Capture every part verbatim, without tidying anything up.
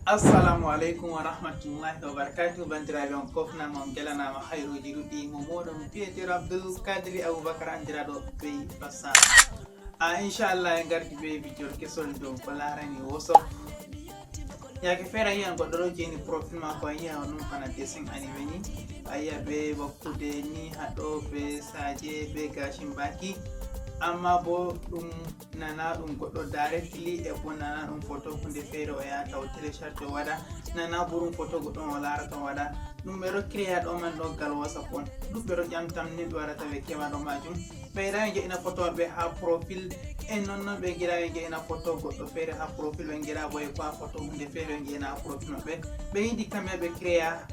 Assalamu aleykum wa rahmatullahi wa barakatuh. Bandiraɓe, on kofnama, on gelanama hayruji ɗuɗɗi. Mo moɗon biyeteɗo Abdul Kadiri Abubakar, andiraɗo Bey Fassara. A, inchallah, en gardi be video kesol dow ko larani WhatsApp. Yake feere a yiyan goɗɗo ɗo jeni profil mako, a yiya on ɗum fana dessin animé ni. A yiya be wakkude ni haɗo be saje be gashin baki. Amma bo ɗum nana ɗum goɗɗo directly, e bo nana ɗum photo hunde feere o yaha taw télécharge o waɗa, nana bo ɗum photo goɗɗo o larata o waɗa. Ɗum ɓe ɗo créa ɗo man ɗo gal WhatsApp on. Ɗum ɓe ɗo ƴamtam ni ɓe waɗata ɓe keɓa ɗo majum. Ɓeyda ɓe jeɗina photo maɓɓe ha profil. E non non ɓe gira ɓe jeɗina photo goɗɗo feere ha profil, ɓe gira boye ko ha photo hunde feere ɓe jeɗina ha profil maɓɓe. Ɓe yiɗi kamɓe ɓe créa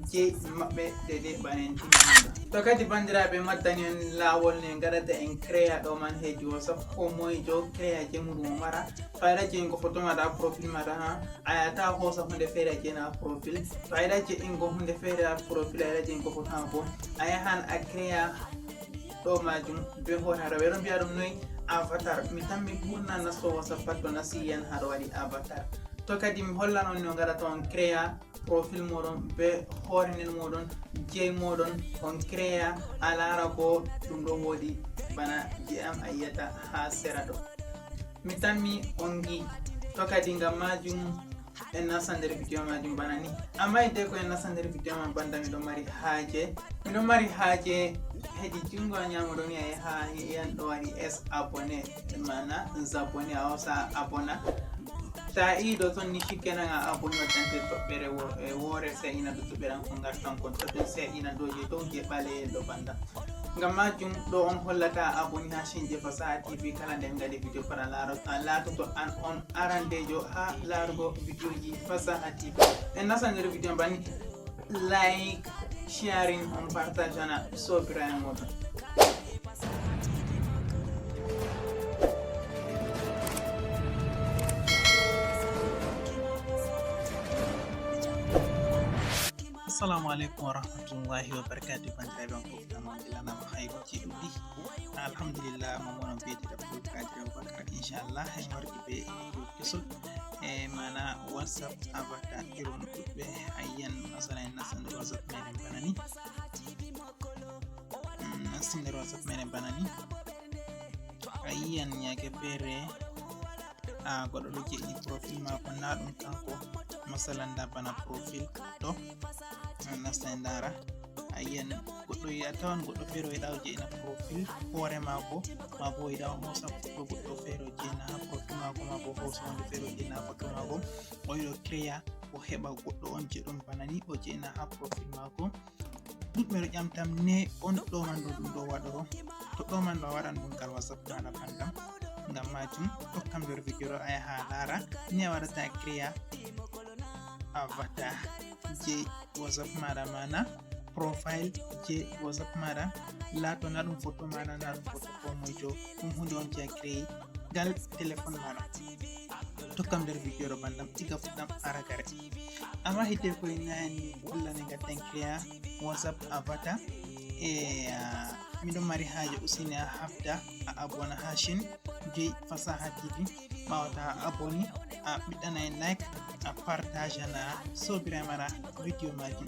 je maɓɓe dede bana en tini hande. To kadi bandiraɓe, maddani en lawol ne gaɗata en créa ɗo man heji WhatsApp, ko moye jo créa je muɗum o mara. Fayda je ko photo maɗa profil maɗa ha, a yata hosa hunde feere je na profil. Fayda je ingo hunde feere ha profil, ayda je ko photo ma bo. A yahan a créa ɗo majum be hoore haɗo. Ɓe ɗon mbiya ɗum noy? Avatar. Mi tammi ɓurna nasto WhatsApp pat to nasti yiyan haɗo waɗi avatar. To kadi mi hollan on no gaɗata on créa profil moɗon be hoore nden moɗon, jey moɗon, on créa, a laara ko ɗum ɗo woodi bana je am a yiyata ha sera ɗo. Mi tammi on gi. To kadi ngam majum en nasta nder video majum bana ni. Amma hidde ko en nasta nder video man banda miɗo mari haaje. Miɗo mari haaje hedi jungo a nyamo ɗo ni a yaha yiyan ɗo waɗi S abonné, mana s'abonner, a hosa abona. Ta i ɗo ton ni shikenan a abonné waddante toɓɓere wo-, e woore se ina ɗo toɓɓere an ko ngartan kon. To ɗum se ina ɗo je dow je ɓaleyel ɗo banda. Ngam majum ɗo on hollata aboni ha Shinje Fasaha T V kala nde en ngaɗi video fana laaro-, a laatoto an on arandejo ha laarugo videoji Fasaha T V. En nasta nder video bani like, sharing, on partage ana sobirayen moɗon. Assalamu aleykum wa rahmatullahi wa barakatuh. Bandiraɓe on fof, nama on lanama hayruji ɗuɗɗi. Alhamdulillah, mo mono mbiyete Abdul Kadir Abubakar. Inchallah, en wardi be video kesol. E mana WhatsApp avatar irum ɗuɗɓe. A yiyan masala en nasta nder WhatsApp meɗen bana ni. Mm, nasti nder WhatsApp meɗen bana ni. A yiyan yake feere a goɗɗo ɗo jeɗi profil mako, na ɗum kanko. Masalan nda bana profil ɗo, a nasta e ndara. A yiyan goɗɗo, a tawan goɗɗo feere o yiɗa o jeɗina profil hoore mako, ma bo o yiɗa o hosa photo goɗɗo feere o jeɗina ha profil mako, ma bo hosa hunde feere o jeɗina ha photo mako. O yiɗo créa, o heɓa goɗɗo on je ɗum bana ni o jeɗina ha profil mako. Ɗuɗɓe ɗo ƴamtam ne on ɗo man ɗo ɗum ɗo waɗoro. To ɗo man ɗo a waɗan ɗum kal WhatsApp maɗa bandam. Ngam majum tokkam nder video ɗo a yaha a lara ni a waɗata créa avatar je WhatsApp maɗa, mana profile je WhatsApp maɗa. Laato na ɗum photo maɗa, na ɗum photo ko moyto, ɗum hunde on je a créi gal téléphone maɗa. Tokkam nder video ɗo bandam iga fuɗɗam aragare. Amma hidde koye nayani hollane gaddan créa WhatsApp avatar. E, ah, miɗo mari haaje usini a habda a abona ha Shinje Fasaha T V. Ɓawata a aboni, a ɓiɗɗana en like, a partage na sobiraɓe maɗa video majum.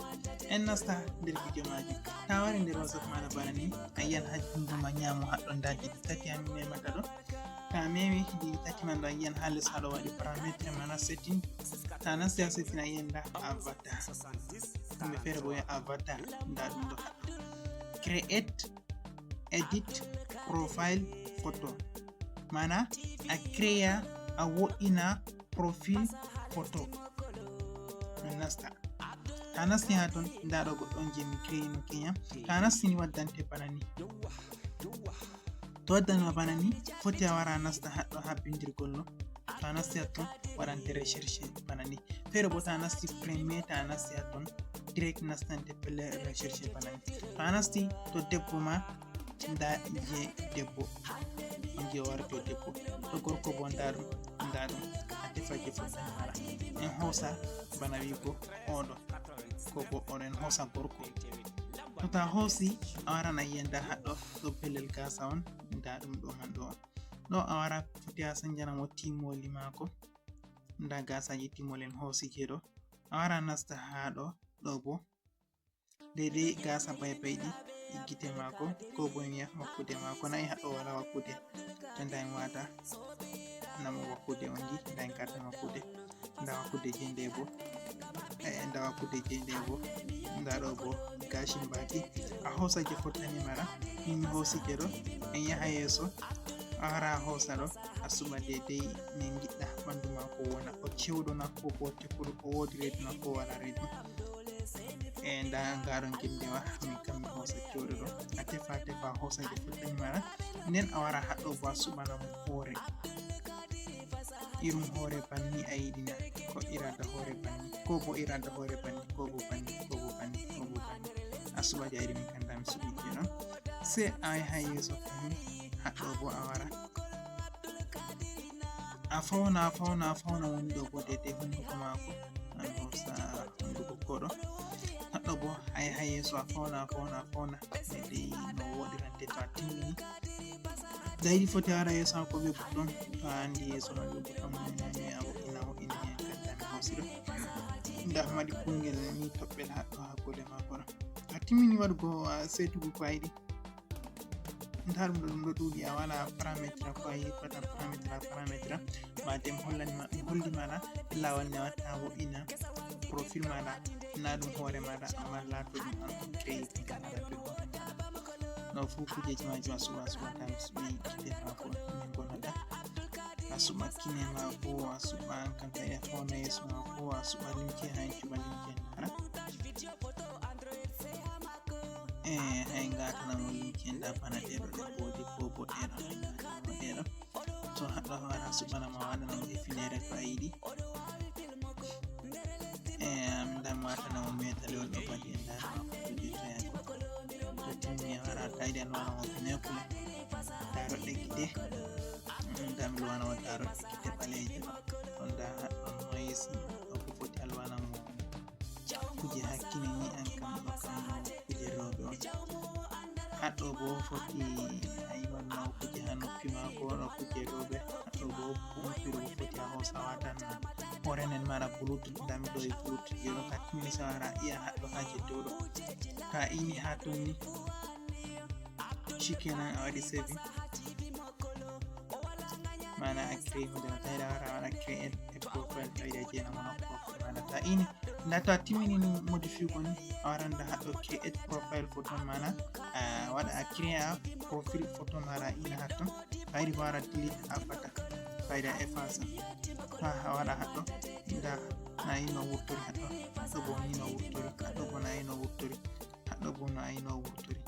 En nasta nder video majum. Ta wari nder WhatsApp maɗa bana ni, a yiyan ha jungo ma nyamo haɗɗo nda ɗiɗi tati a memata ɗo. Ta memi ɗiɗi tati man ɗo a yiyan ha les haɗo waɗi parametre mana setting. Ta nasti ha setting a yiyan nda avatar. Himɓe feere bo wiya avatar, nda ɗum ɗo haɗɗo. Create edit profile photo. Mana a créa, a wo'ina profil photo. Min nasta. Ta nasti ha ton, nda ɗo goɗɗo on je mi créi no keña. Ta nasti ni waddante bana ni. To waddanima bana ni, foti a wara a nasta haɗɗo ha bindirgol no. To a nasti hatton, waɗante recherche bana ni. Feere bo ta nasti premier, ta nasti hatton, direct nastante pelle recherche bana ni. To a nasti to debbo ma, nda je debbo. On je wara to debbo. To gorko bo nda ɗum, nda ɗum. A tefa je fof mara. En hosa bana wigo oɗo. Ko bo oɗo en hosa gorko. To ta hosi, a waran a yiya nda haɗɗo ɗo pellel gasa on, nda ɗum ɗo man ɗo. Ɗo a wara foti a sanjana mo timoli mako. Nda gasaji timmol en hoosi je ɗo. A wara nasta ha ɗo, ɗo bo. Daidai gasa baibai ɗi, e gite mako, ko bo mi wiya wakkude mako, na e haɗo wala wakkude. To nda en wata, namo wakkude on ji, nda en karta wakkude. Nda wakkude je nde bo. Eh, nda wakkude je nde bo. Nda ɗo bo, gashin baki. A hosa je fottani mara, min mi hosi je ɗo, en yaha yeso. A wara a hosa ɗo, a suɓa daidai ne giɗɗa ɓandu mako wona. O cewɗo na ko bo tekuɗo, o wodi redu na ko wala redu. E nda ngaɗo gildewa, min kam mi hosa cewɗo ɗo. A tefa, a tefa, a hosa je fottani mara. Nden a wara haɗo bo a suɓana mo hore. Irum hore banni a yiɗi na, ko irada hore banni, ko bo irada hore banni, ko bo banni, ko bo banni, ko bo banni. A suɓa je a yiɗi, min kam nda mi suɓi je ɗo. Se a yaha yeso fahin, haɗo bo a wara. A fauna, a fauna, a fauna woni ɗo bo daidai hunduko mako. An hosa hunduko ko ɗo. Haɗo bo a yaha yeso, a fauna, a fauna, a fauna. Daidai no woɗirante to a timmini. Daidai foti a wara yeso ko ɓe button. To a andi yeso no ɓe button mo ne a woɗɗina, woɗɗina hen kadda mi hosira. Nda mari kungel ni toɓɓel haɗo hakkude mako ɗo. A timmini waɗugo, a setugo ko a yiɗi. Nda ɗum ɗo, ɗum ɗo ɗuɗi, a wala parametre ko a yiɗi, fota parametre, a parametre. Ma dem hollani ma, mi holli maɗa lawol ne watta woɗɗina profil maɗa, na ɗum hore maɗa, amma lato ɗum an on creating ka maɗa ɗum. No fu kujeji majum a suɓa, a suɓa ta mi suɓi kite mako min bonata. A suɓa kine mako, a suɓa an kan tawi a fauna yeso mako, a suɓa limce ha en cuɓa limce nara. E hay ngatana mo limce nda bana ɗeɗo ɗe bodi ko bo ɗeɗo hay ngatana mo ɗeɗo. To haɗo wara suɓana ma waɗana mo hifinere ko a yiɗi. E am nda mi watana mo metali on ɗo badi e nda ma ko ɗuɗi to en. To timmi a wara kaydi an wana mo pinekule. Daroɗɗe gide. Nda mi luwana mo daroɗɗe gide ɓaleje. On nda haɗɗon noyisi. O ko foti alwana mo. Kuje hakkine ni an kam ɗo kam kuje rewɓe on. Haɗo bo foti a yiwan ma kuje ha noppi mako ɗo kuje rewɓe. Haɗo bo pompiro bo foti a hosa watan. O renen mara bluetooth, dami ɗo e bluetooth je ɗo ka timmi sawara iya haɗo ha jeddo ɗo. Ka ini ha tonni. Shikenan a waɗi saving. Mana a crée hunde no tawi a wara a waɗa create a profile fayda je na mona profile mana ta ini. Nda to a timmini ni modifier ko ni a waran nda haɗo create profile photo mana a waɗa a créa profil photo mara ina hatton. Faydi ko wara delete a fata fayda efface. To a waɗa haɗo nda na ino wurtori haɗo. Haɗo bo ni no wurtori, haɗo bo na ino wurtori, haɗo bo na ino wurtori.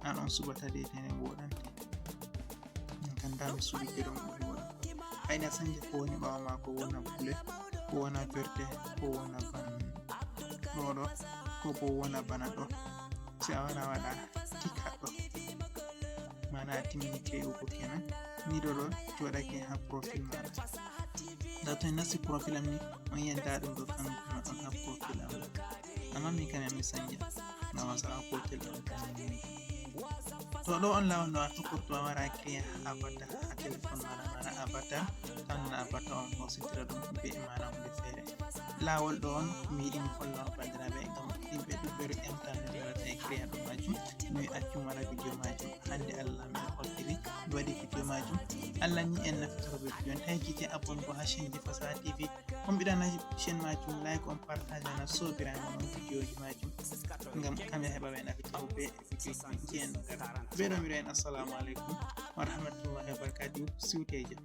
An on suɓata de tene woɗante. Min kan nda mi suɓi je ɗon ɓuri woɗa. Hayna sanje ko woni ɓawo ma ko wona bule, ko wona verte, ko wona ban ɗoɗo, ko bo wona bana ɗo. Se a wara waɗa tik haɗɗo. Mana a timmini create ko kenan. Ni ɗo ɗo joɗake ha profil maɗa. Nda to en nasti profil am ni on yiyanta ɗum ɗo kan kuma on ha profil am. Amma min kam mi sanja ngam a sawa gotel ɗon. To ɗo on lawol no a tokkorto a wara créer avatar ha téléphone maɗa mana avatar tan na avatar on hositira ɗum be mana hunde feere. Lawol ɗo on mi yiɗi mi holla on bandiraɓe ngam yimɓe ɗuɓɓe ɗo ƴamtande ɓe waɗata e créer ɗum majum. Mi accum waɗa video majum hande Allah mi holtiri mi waɗi video majum. Allah ni en nafitoro be video on tawi jike abonnement ha chaîne ji fasaha T V. On ɓiɗana chaîne majum like on partage ana sobira en on videoji majum ngam kamɓe heɓa ɓe nafitoro be videoji en. Ɓeɗo mbiɗa en assalamu aleykum wa rahmatullahi wa barakatuh. Siwte jam.